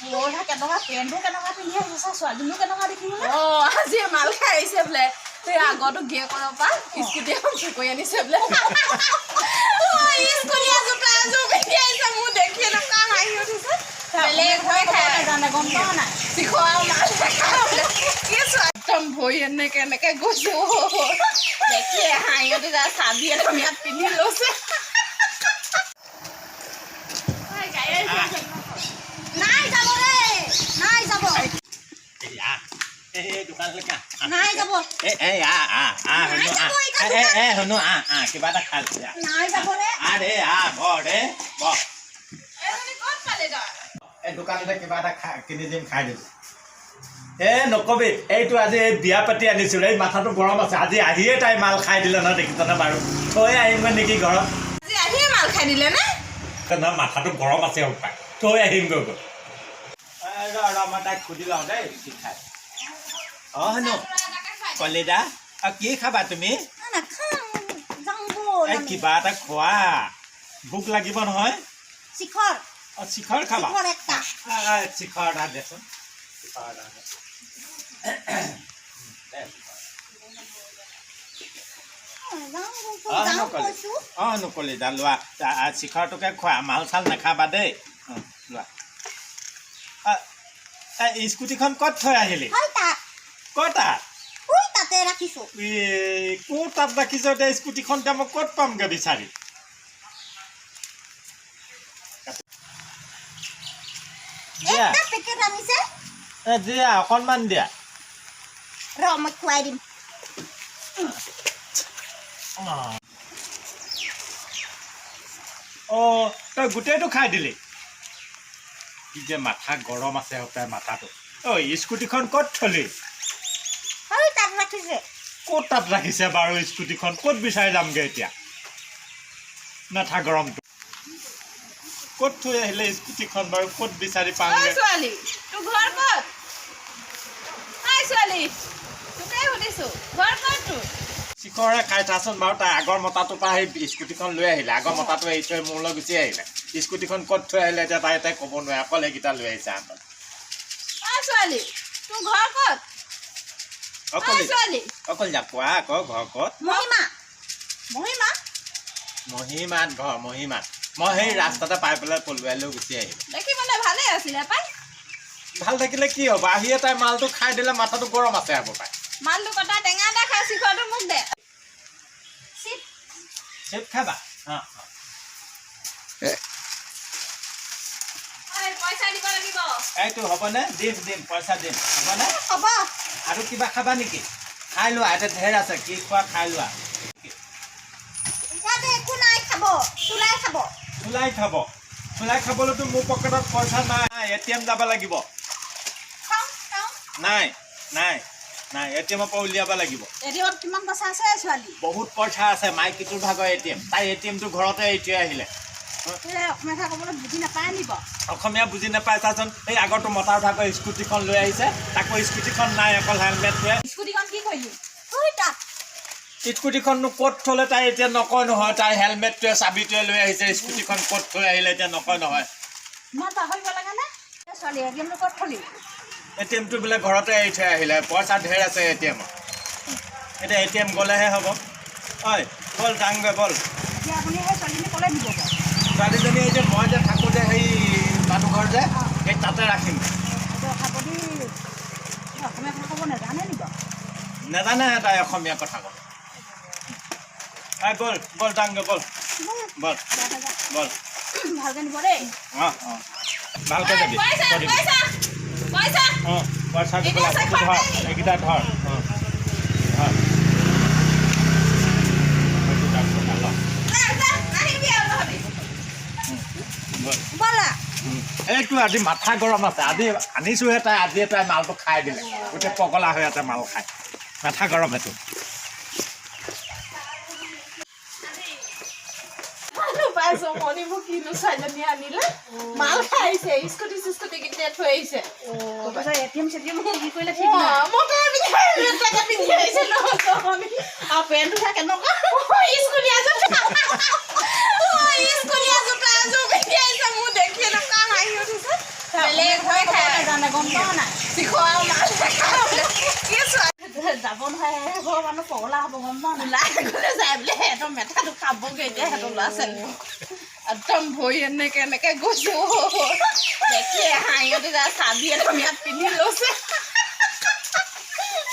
কেনেকুৱা পেণ্টটো কেনেকুৱা পিন্ধি আহিছে চা, ছোৱালীজনীও কেনেকুৱা দেখিবলৈ। অ, আজি মাল খাই আহিছে বোলে। সেই আগতো গিয়েকৰ পৰা স্কুটি এখন চুৰ কৰি আনিছে বোলে। স্কুলীয়া জোতা এযোৰ পিন্ধি আহিছে, মোৰ দেখি এনেকুৱা হাঁহি উঠিছে। বেলেগ হৈ খাই নাজানে, গম পাৱ নাই? শিখৰ মাল খাই বোলে। কি চোৱা, একদম ভৰি এনেকে এনেকে গৈছো, দেখিয়ে হাঁহি উঠিছে। চাবি একদম ইয়াত পিন্ধি লৈছে। নাই যাব ৰে, নাই যাব। এই দোকানলৈকে আহ। নাই যাব। এই এই আহ আহ আহ, শুনো, আহ। এই এই শুনো, আহ আহ, কিবা এটা খাই লৈছে, আহ। নাই যাব ৰে। আহ ৰে, আহ, বহ ৰে, বহ। এইজনী ক'ত পালি তই? এই দোকানতে কিবা এটা খাই কিনি দিম, খাই দিম। এ নকবি, এইটো আজি এই বিয়া পাতি আনিছিলোঁ, এই মাথাটো গৰম আছে। আজি আহিয়ে তাই মাল খাই দিলে নহয়, দেখিছনে বাৰু? থৈ আহিমগৈ নেকি ঘৰত? আজি আহিয়ে মাল খাই দিলে নে? নহয়, মাথাটো গৰম আছে উপায়, থৈ আহিমগৈ গৈ। ৰ ৰ, মই তাইক সুধি লওঁ দেই কি খাই। অঁ শুনো কলিদা, কি খাবা তুমি? নাখাওঁ, যাওঁ ব'ল। এই কিবা এটা খোৱা, ভোক লাগিব নহয়। শিখৰ। অঁ, শিখৰ খাবা? শিখৰ একটা। শিখৰ এটা দেচোন, শিখৰ এটা দে। দে শিখৰ। যাওঁ, যাওঁ কৈছো। অঁ নকলিদা, লোৱা, শিখৰটোকে খোৱা, মাল চাল নাখাবা দেই। লোৱা। এই স্কুটিখন ক'ত থৈ আহিলি? হয় তাত। ক'ত তাত? ঐ, তাতে ৰাখিছো। এই ক'ত তাত ৰাখিছ? এতিয়া স্কুটিখন এতিয়া মই ক'ত পামগৈ বিচাৰি? দিয়া। একটা পেকেট আনিছে। এ দিয়া, অকণমান দিয়া। ৰ, মই খুৱাই দিম। অঁ, তই গোটেইটো খাই দিলি? কি যে মাথা গৰম আছে সপাই মাথাটো। ঐ, স্কুটিখন ক'ত থলি? হয় তাত ৰাখিছে। ক'ত তাত ৰাখিছে বাৰু? স্কুটিখন ক'ত বিচাৰি যামগৈ এতিয়া? মাথা গৰমটো, ক'ত থৈ আহিলে স্কুটিখন বাৰু, ক'ত বিচাৰি ঐ পামগৈ? ছোৱালী, তোৰ ঘৰ ক'ত? ঐ ছোৱালী, তোকে সুধিছো, ঘৰ ক'ত তোৰ? শিখৰে খাই থাচোন বাৰু। তাই আগৰ মতাটোৰ পৰা সেই স্কুটিখন লৈ আহিলে, আগৰ মতাটো এৰি থৈ মোৰলৈ গুচি আহিলে। স্কুটিখন ক'ত থৈ আহিলে এতিয়া তাই তাই ক'ব নোৱাৰে, অকল সেইকেইটা লৈ আহিছে হাতত। ঐ ছোৱালী, তোৰ ঘৰ ক'ত? ঐ অকল ছোৱালী। অকল যা, কোৱা আকৌ, ঘৰ ক'ত? মহিমা। মহিমা? মহিমাত ঘৰ, মহিমাত। মই সেই ৰাস্তাতে পাই পেলাই পলুৱাই লৈ গুচি আহিলোঁ। দেখিবলৈ ভালেই আছিলে পাই। ভাল থাকিলে কি হ'ব, আহিয়ে তাই মালটো খাই দিলে, মাথাটো গৰম আছে হ'ব পাই। মালটো কটা টেঙা এটা খাই, শিখৰটো মোক দে। চিপ। চিপ খাবা? অঁ। ঐ, পইচা দিব লাগিব। এইটো হ'বনে? দিম দিম, পইচা দিম, হ'বনে? হ'ব। আৰু কিবা খাবা নেকি? খাই লোৱা, ইয়াতে ঢেৰ আছে, কি খোৱা খাই লোৱা। ইয়াতে একো নাই খাব, চুলাই খাব। চুলাই খাব? চুলাই খাবলৈতো মোৰ পকেটত পইচা নাই, এ টি এম যাব লাগিব। খাওঁ খাওঁ। নাই নাই নাই, এ টি এমৰ পৰা উলিয়াব লাগিব। এটিএমত কিমান পইচা আছে ছোৱালী? বহুত পইচা আছে, মাইকীটোৰ ভাগৰ এ টি এম। তাই এ টি এমটো ঘৰতে এৰি থৈ আহিলে। এই অসমীয়া কথা ক'বলৈ বুজি নাপায় নি বাৰু? অসমীয়া বুজি নাপায়, চাচোন, এই আগৰটো মতাৰ ভাগৰ স্কুটিখন লৈ আহিছে, তাকো স্কুটিখন নাই, অকল হেলমেটটোৱে। স্কুটিখন কি কৰিলি? ঐ তাত। স্কুটিখননো ক'ত থ'লে তাই এতিয়া নকয় নহয়। তাই হেলমেটটোৱে চাবিটোৱে লৈ আহিছে, স্কুটিখন ক'ত থৈ আহিলে এতিয়া নকয় নহয়। ইমান পাহৰিব লাগেনে ছোৱালী? এটিএমটো ক'ত থলি? এ টি এমটো বোলে ঘৰতে এৰি থৈ আহিলে, পইচা ঢেৰ আছে এ টি এমত। এতিয়া এ টি এম গ'লেহে হ'ব। ঐ ব'ল, যাওঁগৈ ব'ল। এতিয়া আপুনি সেই ছোৱালীজনী ক'লে দিব বাৰু? ছোৱালীজনী এই যে মই যে থাকোঁ যে, সেই মানুহ ঘৰ যে, সেই তাতে ৰাখিম। এতিয়া আপুনি অসমীয়া কথা ক'ব নাজানে নি বাৰু? নাজানে তাই অসমীয়া কথা ক'ব। এই ব'ল ব'ল, যাওঁগৈ ব'ল ব'ল ব'ল। ভালকৈ নিব দেই। অঁ অঁ, ভালকৈ যাবি। পইচা। কৰিবি। পইচা, পইচা। অঁ, পইচা দিব এতিয়া লাগিব। চেক ধৰ। পাই নি? এইকেইটা ধৰ, অঁ ধৰ। এইটো দাম টকা ল। যা, যা, নাহিবি আৰু তহঁতি। ব'ল। ব'লা। এইটো আজি মাথা গৰম আছে। আজি আনিছোহে তাই, আজিয়ে তাই মালটো খাই দিলে, গোটেই পগলা হৈ আছে মাল খাই। মাথা গৰম এইটো। ভালো পাইছো মণিবোৰ, কিনো ছোৱালীজনী আনিলে, মাল খাই আহিছে, স্কুটি চিস্কুটি কেতিয়া থৈ আহিছে। এটিএম চেটিএম কি কৰিলে ঠিক নাই। মতাই পিন্ধি আহিছে, পিন্ধি আহিছে নহয়। আৰু পেণ্টটো চাই কেনেকুৱা। স্কুলীয়া জোতা, স্কুলীয়া জোতা এযোৰ পিন্ধি আহিছে, মোৰ দেখি এনেকুৱা হাঁহি উঠিছে, বেলেগ হৈ খাই। গম পাৱ নাই? শিখৰ আৰু মাল খাই বোলে। কি চোৱা? যাব নহয়, সেই ঘৰৰ মানুহ পগলা হ'ব, গম পাৱ নাই? ওলাই গ'লে যায় বোলে, সিহঁতৰ মেথাটো খাবগৈ এতিয়া সিহঁতৰ ল'ৰা ছোৱালী। একদম ভৰি এনেকে এনেকে গৈছো, দেখিয়ে হাঁহিতে যায়। চাবি একদম ইয়াত পিন্ধি লৈছে।